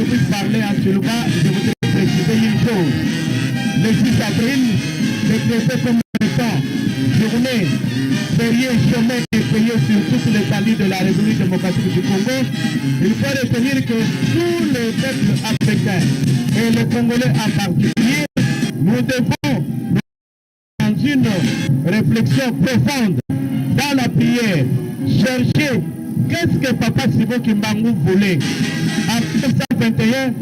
je puisse parler en Tshiluba, je voudrais préciser une chose. Le 6 avril, décrété comme étant journée fériée, chômée et payée sur toute l'étendue de la République démocratique du Congo, il faut retenir que tous les peuples africains et les Congolais en particulier, nous devons, dans une réflexion profonde, dans la prière, chercher qu'est-ce que Papa Simon Kimbangu voulait. En 1921,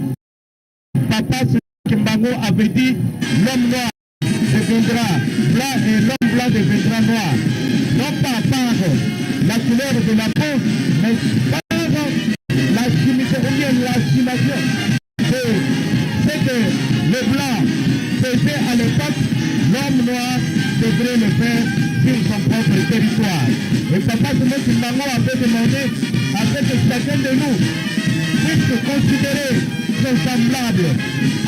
Papa Simon Kimbangu avait dit: l'homme noir deviendra blanc et l'homme blanc deviendra noir. Non pas par la couleur de la peau, mais par la chimie ou bien l'assimilation de ce que le blanc faisait à l'époque, l'homme noir devrait le faire sur son propre territoire. Et Papa Simon Kimbangu avait demandé à ce que chacun de nous puisse considérer son semblable,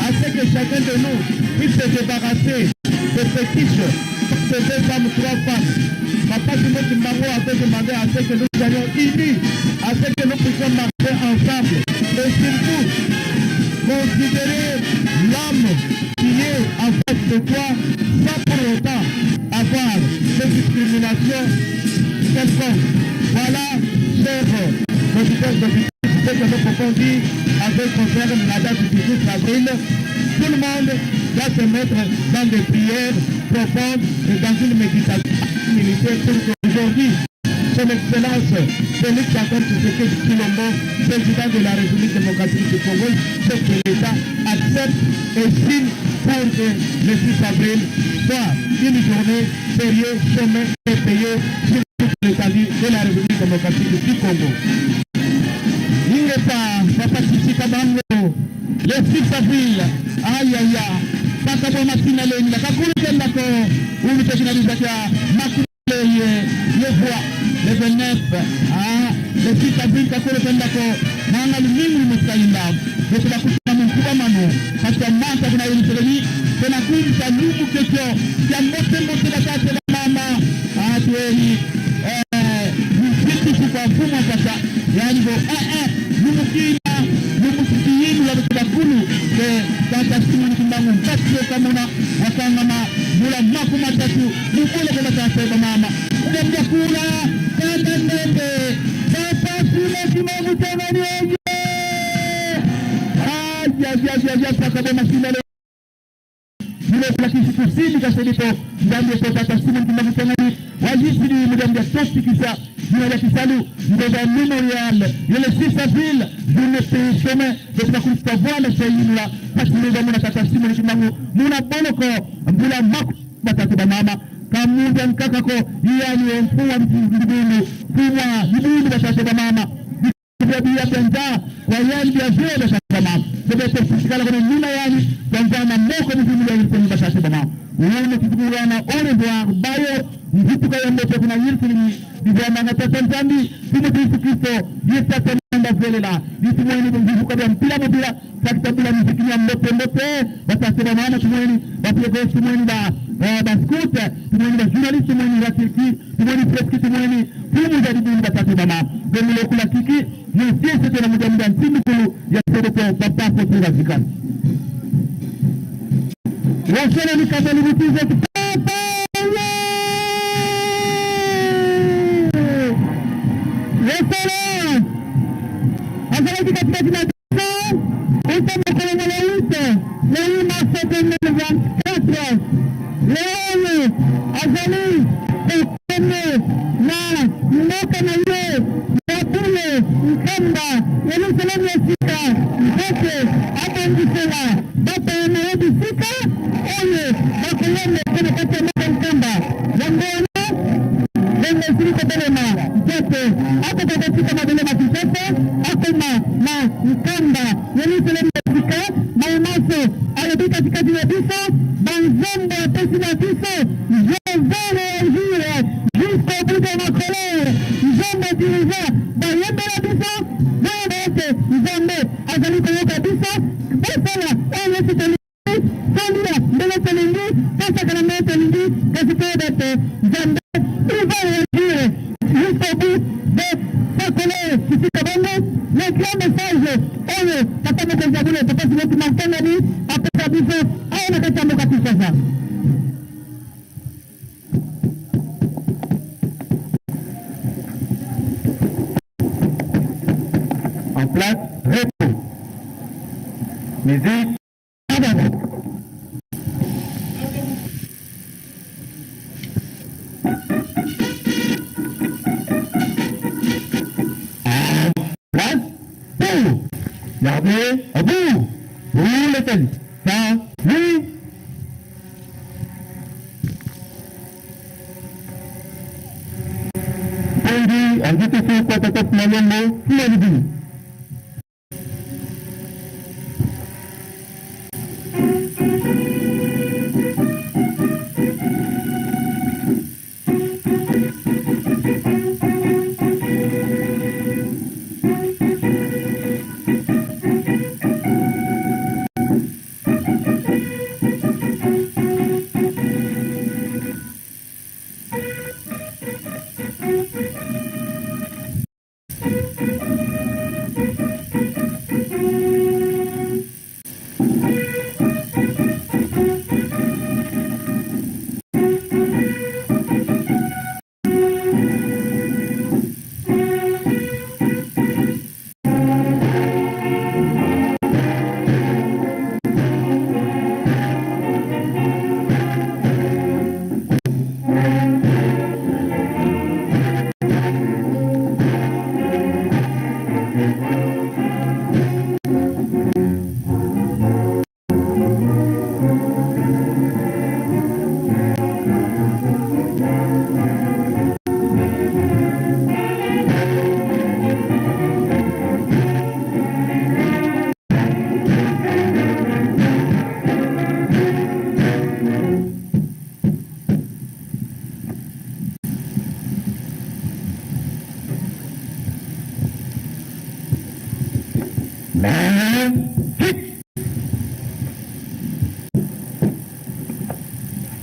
à ce que chacun de nous puisse se débarrasser de fétiches, de deux femmes, trois femmes. Papa Simon Kimbangu avait demandé à ce que nous soyons unis, à ce que nous puissions marcher ensemble. Et surtout, considérer l'homme qui est en face de toi sans pour autant avoir de discrimination quelconque. Voilà, chers auditeurs d'auditrices, ce que nous pouvons dire avec concerne la date du 18 avril. Tout le monde doit se mettre dans des prières profondes et dans une méditation militaire pour qu'aujourd'hui, Son Excellence Félix Antoine Tshisekedi Tshilombo, président de la République démocratique du Congo, chef de l'État, accepte et signe pour que le 6 avril soit une journée fériée, chômée et payée sur toute l'étendue de la République démocratique du Congo. Ingeta Papa Titi Kabango, le 6 avril, ayaya pakabo masina lengi kakulukendako ulutekinalizaka makuleye yevwa le 29, ah, le 6 avril kakulukendako nanga lumingu musikayinda beto bakutina munkuba manu kasi amanta kuna yeluselemi tena kumsa lumu kesho ya mbote mbote batate bamama atweri mfitisu kwa mfumo sasa yani bo eh eh lumukina lumusikiyinu la beto bakulu ke tata Simoni Kimbangu mpasi okamona wakangama mula 30 mukule kwa batate bamama ndemjakula kanda ndembe Papa Simon Kimbangu tangani oye ayayayaya pakabo masina mulokula kusindika selipo nzambe po tata Simon Kimbangu tangani wajisidi mudambi ya tosikisa jina lya kisalu ndoza memorial ye le 6 avril, journée pays chemin beto bakulisa voile seyinula pasiloza muna tata Simon Kimbangu muna boloko mbula 30 bamama kamunja nkakako iyani mfuwa ndibundu fumwa libundu batate bamama bia byanza kwa yani bya zero batate bamama bebeto kusikala kono nina yani byanza na moko mizimu ya yiseni batate bamama uone tutukurana au revoir bayo mvituka ya mbote kuna yirsilimi bizamanga tata Nzambi simu Yesu Kristo yesata nda velela yitumweni mvivuka bya mpila mupila sakitabula muziki ya mbote mbote batate bamama tumweni bapiegosi tumweni ba ba scout tumweni ba journaliste tumweni ratilki tumweni preski tumweni fumu za dibini batate bamama bemulokula kiki yesiese tena mujamuda nsimikulu ya sedepo papa fotura zikana wasele likabeli butize papa Wesele azalaki katikati na biso uta mokolo na le 8 le 8 mars 2024. Leo azali kokende na mboka na ye ya bule Nkamba, Yelusalemi ya sika, mpote abongisela bapaya na ye bisika oyo bakoyamba na kati ya mboka Nkamba. Yango wana ndenge esili kobelema mpote akoka kotika mabele ma Kinshasa akoma na Nkamba, Yelusalemi ya sika. Maye alobi katikati na biso banzembo apesi na biso: "Je vais réagir jusqu'au bout de ma colère." Nzambe dirigeant bayembela biso boyeba ete Nzambe azali koyoka biso. Bosala oyo nyonso tolingi, tolia ndenge tolingi, tosakana ndenge tolingi, kasi toyeba ete Nzambe, il va réagir jusqu'au bout de sa colère. Kisika bongo le grand message oyo tata mokonzi ya bule papa Simon Kimbangu Kiangani apesa biso awa na kati ya mboka Kinshasa. En place, repos. Musique. En place, pour. Gardez, au bout. Pour le salut. Salut. Pongi, anditisi kwa tata Malombo, Floridi.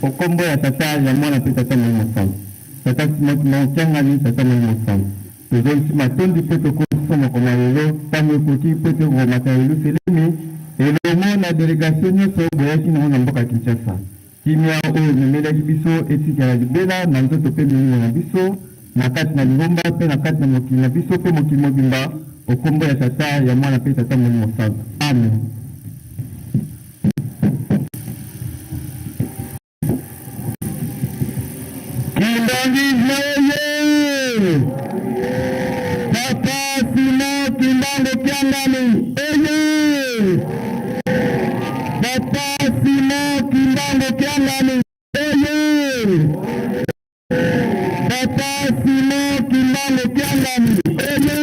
Okombo ya Tata, ya Mwana mpe Tata Molimo Mosantu. Tata Mokiangani, Tata Molimo Mosantu, tozongisi matondi mpo tokotisa mokolo ya lelo ntango ekoki mpo ete okomata Yelusalemi elongo na delegation nyonso boyaki nango na mboka Kinshasa. Kimia oyo ememelaki biso etikala libela na nzoto mpe milimo na biso, na kati na lingomba mpe na kati na mokili na biso mpe mokili mobimba, o kombo ya Tata, ya Mwana mpe Tata Molimo Mosantu. Amen. Kimbanguisme oye! Papa Simon Kimbangu Kiangani oye! Papa Simon Kimbangu Kiangani oye! Papa Simon Kimbangu Kiangani oye!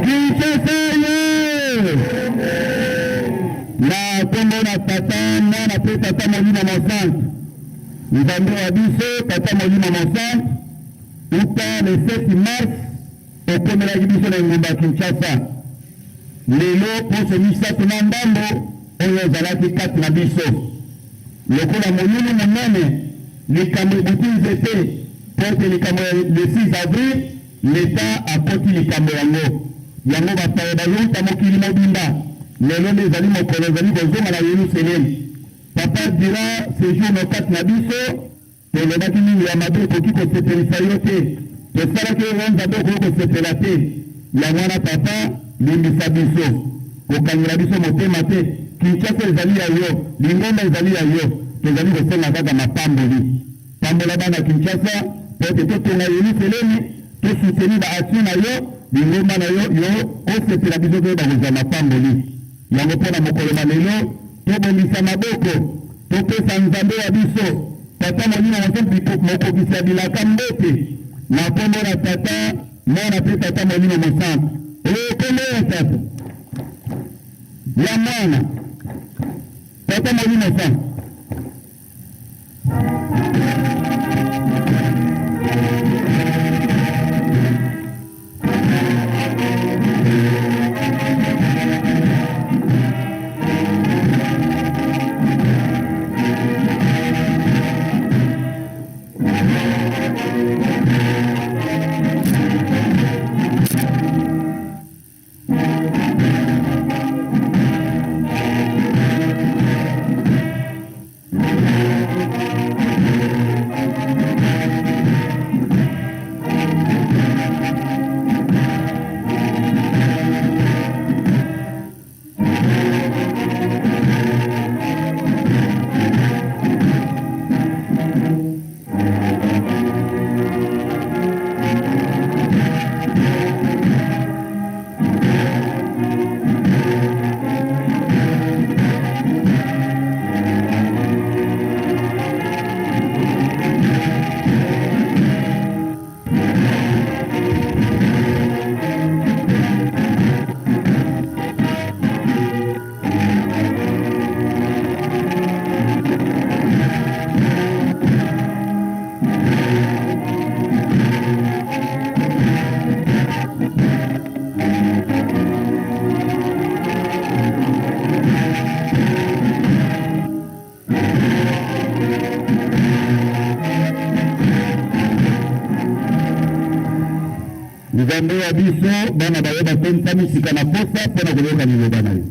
Kinshasa ye! Na nkombo na Tata, Mwana mpe Tata Molimo Mosantu, Nzambe wa biso, Tata Molimo Mosantu, uta le 7 mars okomelaki biso na engumba ya Kinshasa. Lelo poso misato na ndambo oyo ozalaki kati na biso. Lokola molulu monene, likambo ebuki nzete mpo ete likambo ya le 6 avril, l'Etat akoti likambo yango. Yango bapaya bazouta mokili mobimba. Lelo nde ezali mokolo ozali kozonga na Yelusalemi. Papa, durant sejour no kati na biso, Tolobaki mingi ya mabe ekoki kosepelisa yo te. Tosalaki oyo Nzambe okoki kosepela te. Yango wana papa, limbisa biso. Kokangela biso motema te. Kinshasa ezali ya yo, lingomba ezali ya yo. Tozali kosenga kaka mapamboli. Pambola bana Kinshasa mpo ete totonga Yeluselemi, to soutenir ba actions na yo, lingomba na yo, yo osepela biso toyeba kozwa mapamboli. Yango mpo na mokolo ma lelo, tobongisa maboko, topesa Nzambe wa biso, Tata Molimo Mosantu mokokisi ya bilaka mbote na nkombo na Tata, Mwana mpe Tata Molimo Mosantu. O nkombo ya Tata, ya Mwana, Tata Molimo Mosantu. Nzambe wa biso, bana ba yo batondisami sika na posa mpo na koyoka liloba na yo.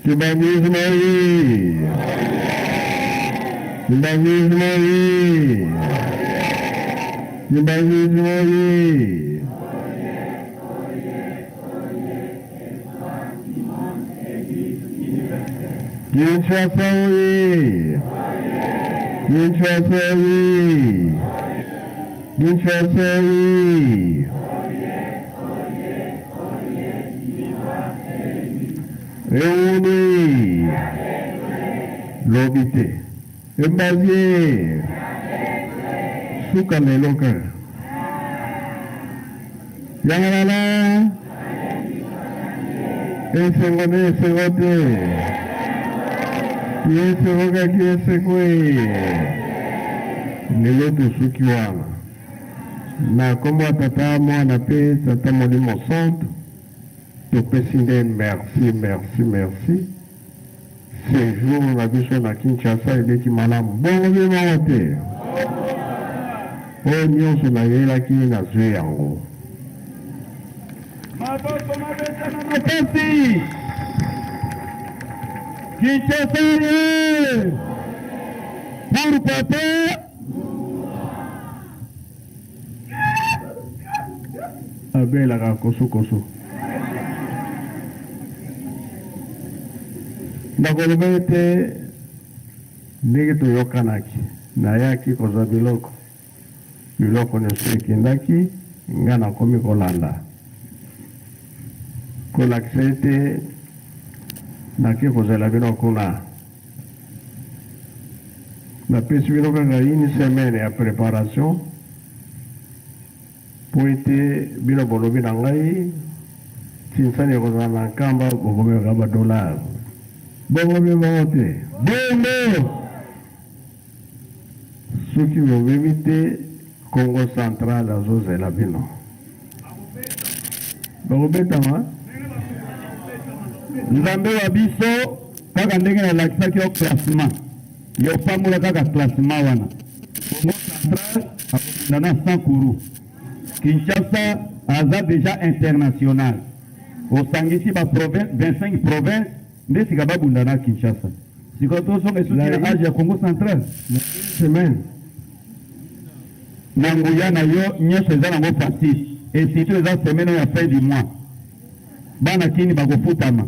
Kimbanguisme oye! Kimbanguisme oye! Kimbanguisme oye! Kinshasa oye! Kinshasa oye! Kinshasa oye! Ewuni lobi te embazie suka lelo kaka yangalala esengo na esengo te esengo kaki eseko lelo tosuki wana na nkombo ya tata mwana mpe tata molimo santu Topesi nde merci merci merci sejour na biso na Kinshasa eleki malamu bongo bino bongo te oyo nionso nayelaki nazui yango. Maboko mabetama makasi. Kinshasa ye. Pour papa. Abelaka kosukosu. Nakoloba ete ndenge toyokanaki, nayaki kozwa biloko, biloko nyonso ekendaki, nga nakomi kolanda, kolakisa ete nake kozela bino kuna. Napesi bino kaka une semaine ya preparation mpo ete bino bolobi na ngai Tsinsani ekozala na Nkamba bokomemaka ba dollars. Bongo bino bongo te? Bongo! Soki bomemi te Congo central azozela bino. Bakobetama. Nzambe wa biso kaka ndenge nalakisaki yo classement yo pambola kaka classement wana Congo central akobunda na sans courroux Kinshasa aza deja international osangisi ba province 25 province nde sika babunda na Kinshasa sikoyo tozonga esuki na age ya Congo central semaine na nguya na yo nyonso eza nango facile et surtout eza semaine oyo ya fin du mois bana kini bakofutama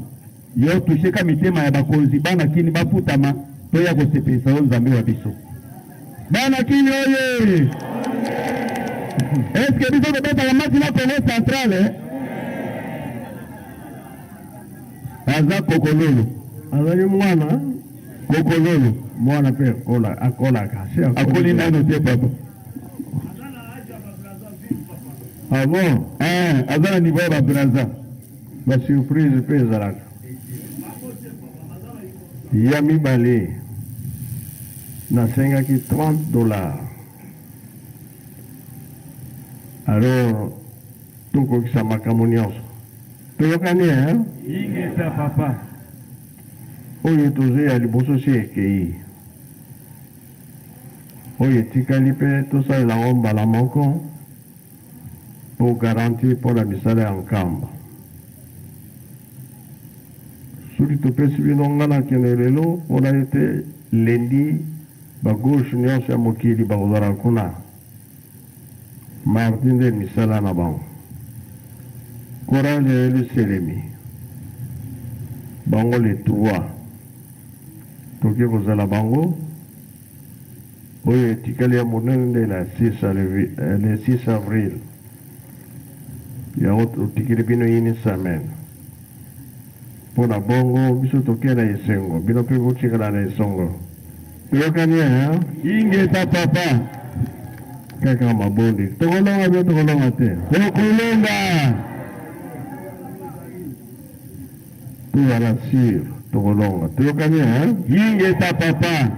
yo toucheka mitema ya bakonzi bana kini bafutama toya kosepelisa yo nzambe wa biso bana kini oye eske biso tobetaka match na Congo central eh? Aza kokololo. Azali mwana kokololo. Mwana mpe akola akolaka. Si akoli nano te papa. Ah bon? Eh, aza na niveau ya ba Brazza. Ba surprise mpe ezalaka. Ya mibale nasengaki 30 dollars. Alors tokokisa makambo nyonso. Toyokani eh? Ingeta papa. Oyo tozwi ya liboso si ekei. Oyo etikali mpe tosalela yango mbala moko mpo garantie mpo na misala ya Nkamba. Soki topesi bino nga nakende lelo pona ete lundi ba gauche nionso ya mokili bakozala kuna. Mardi nde misala na bango. Chorale ya Yeluselemi bango le 3 toke kozala bango. Oyo etikali ya monene nde la 6 le 6 avril. Yango totikeli bino une semaine. Mpo na bongo biso toke na esengo, bino mpe botikala na esongo. Toyokani hein? Ingeta papa. Kaka mabondi. Tokolonga bino tokolonga te. Tokolonga. Tozala sur tokolonga. Toyokani hein? Ingeta papa.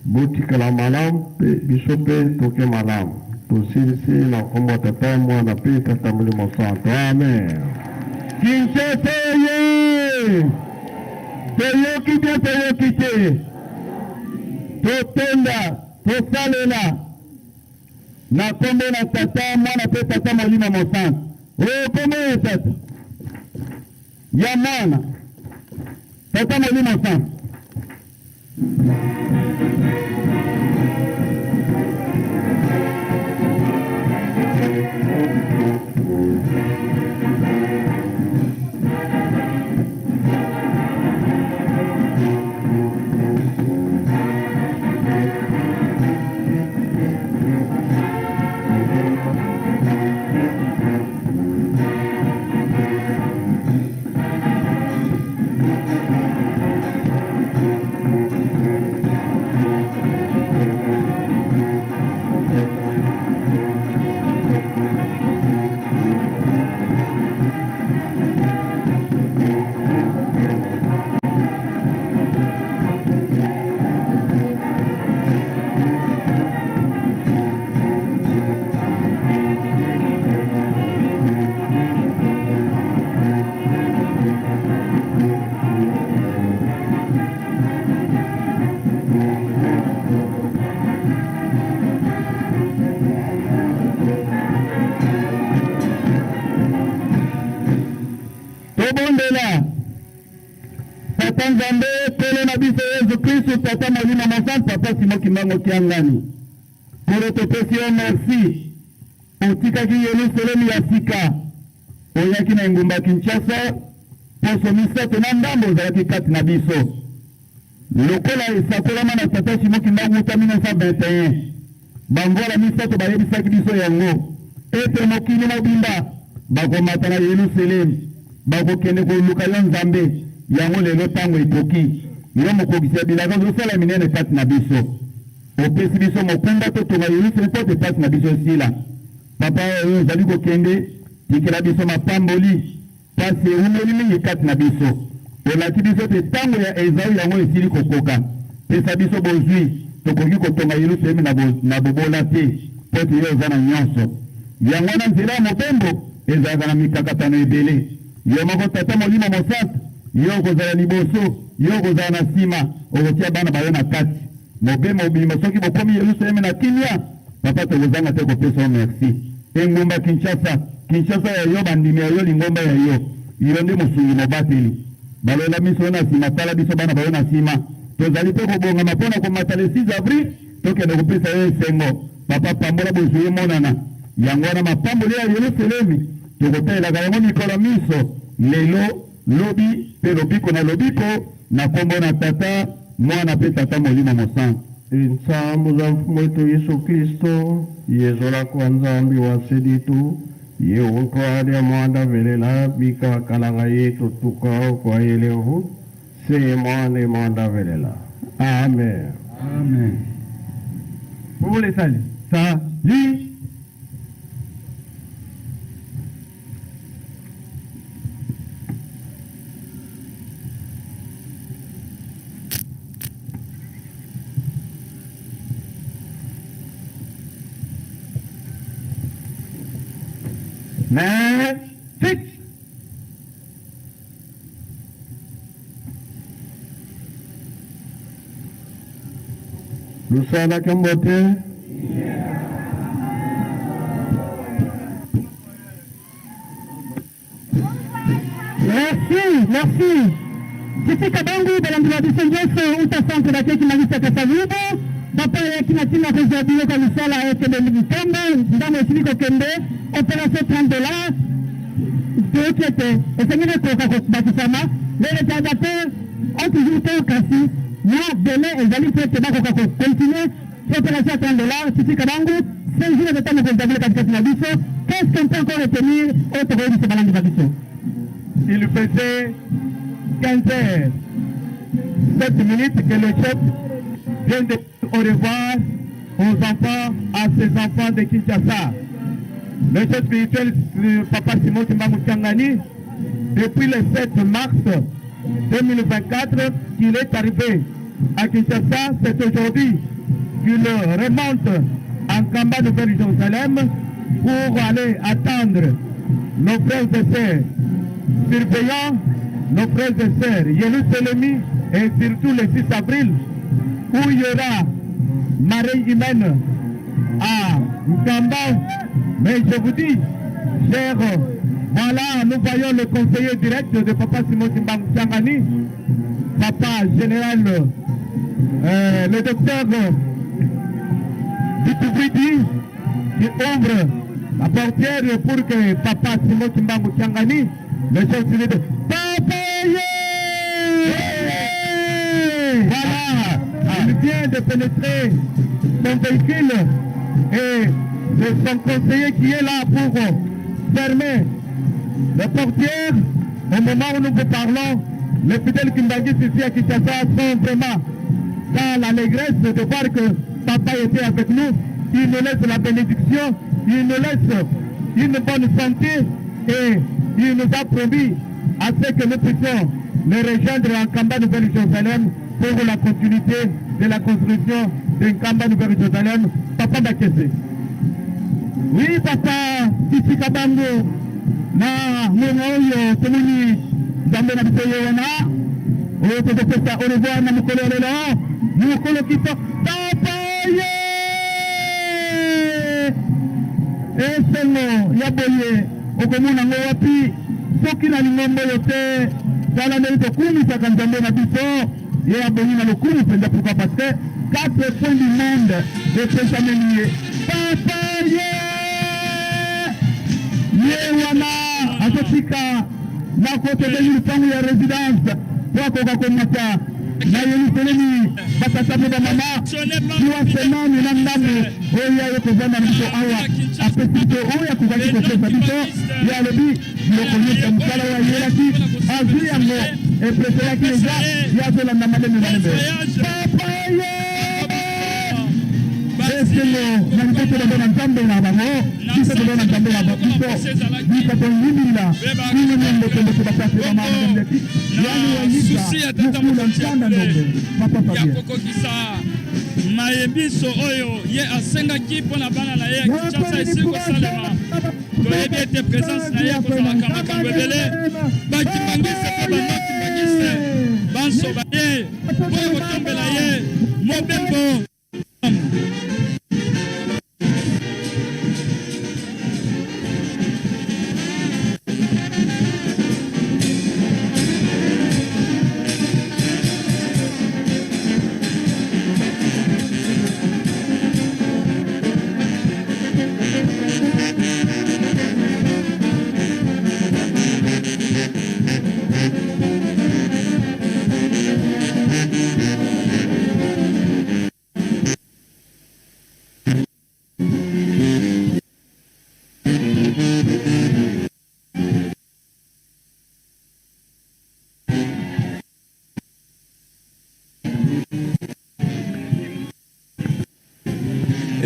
Botikala malamu mpe biso mpe toke malamu. Tosilisi na nkombo ya Tata, Mwana mpe Tata Molimo Santo. Amen. Kinshasa oye! Toyoki te, toyoki te. Totonda, tosalela na nkombo na Tata, Mwana mpe Tata Molimo Mosantu. Oyo nkombo ya Tata, ya Mwana, Tata Molimo Santu. Tobondela. Tata Nzambe, Nkolo na biso Yesu Kristu, Tata Molimo Mosantu, Papa Simon Kimbangu Kiangani, Nkolo topesi yo merci, otikaki Yelusalemi ya sika, oyaki na engumba Kinshasa poso misato na ndambo ozalaki kati na biso lokola esakolama na Tata Simon Kimbangu uta 1921. Bamvwala misato bayebisaki biso yango, ete mokili mobimba bakomata na Yelusalemi, bakokende koluka yo Nzambe. Yango lelo ntango ekoki, yo mokokisi ya bilaka ozosala minene kati na biso. Opesi biso mokumba totonga Yelusalemi mpo ete mpasi na biso esila. Papa oyo ozali kokende, tikela biso mapamboli. Pasi ewumeli mingi kati na biso. Olaki biso ete tango ya Ezau yango esili kokoka. Pesa biso bozwi, tokoki kotonga Yelusalemi na, na bobola te, mpo ete yo oza na nyonso. Yango wana nzela ya mobembo ezalaka na mikakatano ebele. Yo moko Tata Molimo Mosantu, yo okozala liboso, yo okozala na sima, okotia bana ba yo na kati. Mobembo mobimba soki bokomi Yelusalemi na kimia, Papa tokozanga te kopesa yo merci. Engumba Kinshasa, Kinshasa ya yo, bandimi ya yo, lingomba ya yo, yo nde mosungi mobateli. Balola miso yo na sima, tala biso bana ba yo na sima. Tozali mpe kobongama mpo na komata le 6 avril, tokende kopesa yo esengo. Papa pambola bozwi emonana. Yango wana mapamboli ya Yelusalemi tokotalelaka yango mikolo minso, lelo, lobi, mpe lobiko na lobiko, na kombo na Tata, Mwana mpe Tata Molimo Mosantu. Nsambo za Mfumu wetu Yesu Kristo, yezola kwa Nzambi wa seditu, ye untwalia mwanda velela bika kalanga yetu tuka kwa yelevu, se mwane mwanda velela. Amen. Amen. Pour les saluts. Salut. Mais fixe. Lusalaka mbote. Merci. Merci. Titi Kabangu, balandi ba biso nyonso uta centre bateki Marisa Kasavubu. Papa ayaki na ntina kozwa biloko ya misala ekende likambo ndambo esili kokende operation 30 dollars. Toyoki ete esengeli ekoka kobakisama. Les retardataires ont toujours tort, kasi mwa délai ezali mpo ete bakoka kocontinuer opération ya 30 dollars. Titi Kabangu, 5 jours ezata mokonzi ya katikati na biso. Qu'est-ce qu'on peut encore retenir oyo tokoyebisa balandi ba biso? Il faisait 15 heures 7 minutes que le chef vient de dire au revoir aux enfants, à ses enfants de Kinshasa. Le chef spirituel, Papa Simon Kimbangu Kiangani, depuis le 7 mars 2024 qu'il est arrivé à Kinshasa, c'est aujourd'hui qu'il remonte en Nkamba Nouvelle-Jérusalem pour aller attendre nos frères et sœurs surveillants, nos frères et sœurs Jérusalem et surtout le 6 avril où il y aura marée humaine à Nkamba. Mais je vous dis, chers, voilà, nous voyons le conseiller direct de Papa Simon Kimbangu Kiangani, Papa général, le docteur Bitoubridi, qui ouvre la portière pour que Papa Simon Kimbangu Kiangani, le chef civil de Papa Voilà, il vient de pénétrer son véhicule et c'est son conseiller qui est là pour fermer la portière. Au moment où nous vous parlons, les fidèles Kimbanguistes ici à Kinshasa sont vraiment dans l'allégresse de voir que Papa était avec nous. Il nous laisse la bénédiction, il nous laisse une bonne santé et il nous a promis à ce que nous puissions les rejoindre en Nkamba Nouvelle-Jérusalem pour la continuité de la construction de Nkamba Nouvelle-Jérusalem. Papa Bakese. Oui, papa Titi Kabango, na ngonga oyo tomoni Nzambe na biso ye wana oyo tozopesa au revoir na mokolo ya lelo, mokolo kito. Papa ye, esengo ya boye okomona yango wapi soki na lingomba oyo te? Tala ndenge tokumisaka Nzambe na biso, ye abongi na lokumu mpenza. Pourquoi? Parce que quatre coins du monde epesameli ye. Papa ye, ye wana azotika na kotobengi lupangu ya résidence po akoka komata na Yerusalemi. Batata mpe bamama, liwa semaine na ndambo oyo aye kovanda na biso awa, apesi biso oyo akokaki kopesa biso. Ye alobi biloko nyonso ya mosala oyo ayelaki azwi yango, epreselaki eza ye, azolanda malembe malembe. Papa ye, esengo na liboso baza na Nzambe na bango, biso toza na Nzambe na biso. Biso tondimila bino nyongo ndeko bapasi bamama yani wayika mokula ntanda ndombe papa ya Fabien kokokisa mayebiso oyo ye asengaki mpo na bana na ye ya Kinshasa esili kosalema. Toyebi ete présence na ye kozalaka makambo ebele. Bakimbangiste mpe banokimbangiste banso baye mpo ya kotombela ye mobembo.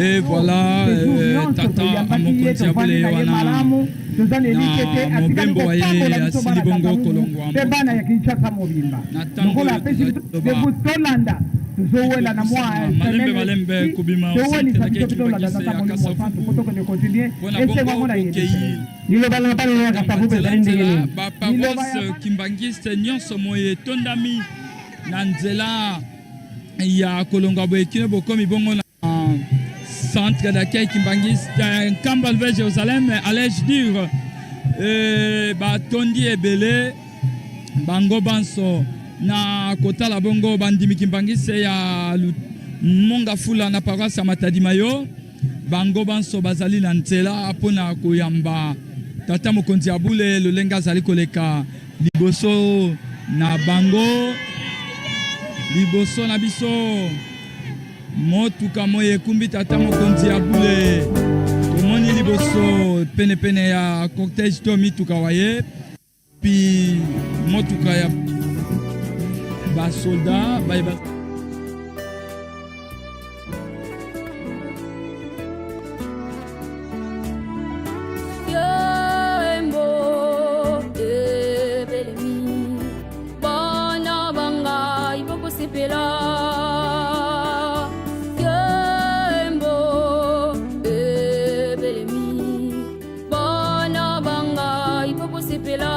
Et voilà, tata mokonzi ya bule wana na mobembo wa ye asili bongo kolongwa mpe bana ya Kinshasa mobimba na ntango lokola oyo apesi tozali koloba, tolanda, tozowela na mwa malembe malembe kobima towelisa biso osentelaki mpe tolanda ekibakise tata ya Molimo Santu Kasavubu po tokende continue mpona esengo bongo yango na bokei ye. Liloba na bana ya Kasavubu ezali ndenge nzela nini? Baparoisse kimbangiste nyonso moye etondami na nzela ya kolongwa boye kino bokomi bongo na centre d'accueil kimbangiste Nkamba Nouvelle Jérusalem, allais-je dire. Batondi ebele. Bango banso na kotala bongo bandimi kimbangise ya Mongafula na paroisse ya Matadi Mayo, bango banso bazali na nzela mpo na koyamba tata mokonzi ya bule lolenge azali koleka liboso na bango. Liboso na biso motuka moye ekumbi tata mokonzi ya bule, tomoni liboso penepene ya cortège to mituka waye Pi motuka ya basolda baye ba Yembo ebelemi bana bangai bokosepela Yembo ebelemi Bana bangai bokosepela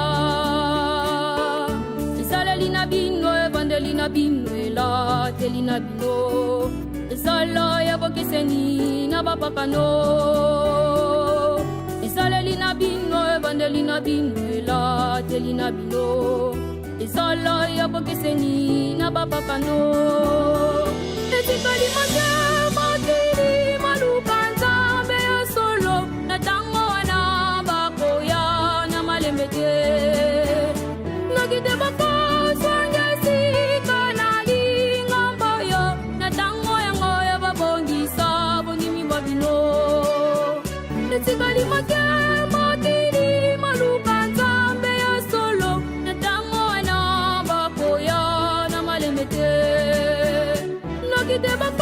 Ezaleli na bino ebandeli na bino elateli na bino ezala ya bokeseni na bapakano Ezaleli na bino ebandeli na bino elateli na bino ezala ya bokeseni na bapakano Etikali moke mokili maluka nzambe ya solo na ntango wana bakoya na malembe te noki te bakozwanga esika na lingomba oyo na ntango yango ya babongisa bondimi bwa bino etikali moke mokili maluka nzambe ya solo na ntango wana bakoya na malembe te noki te bako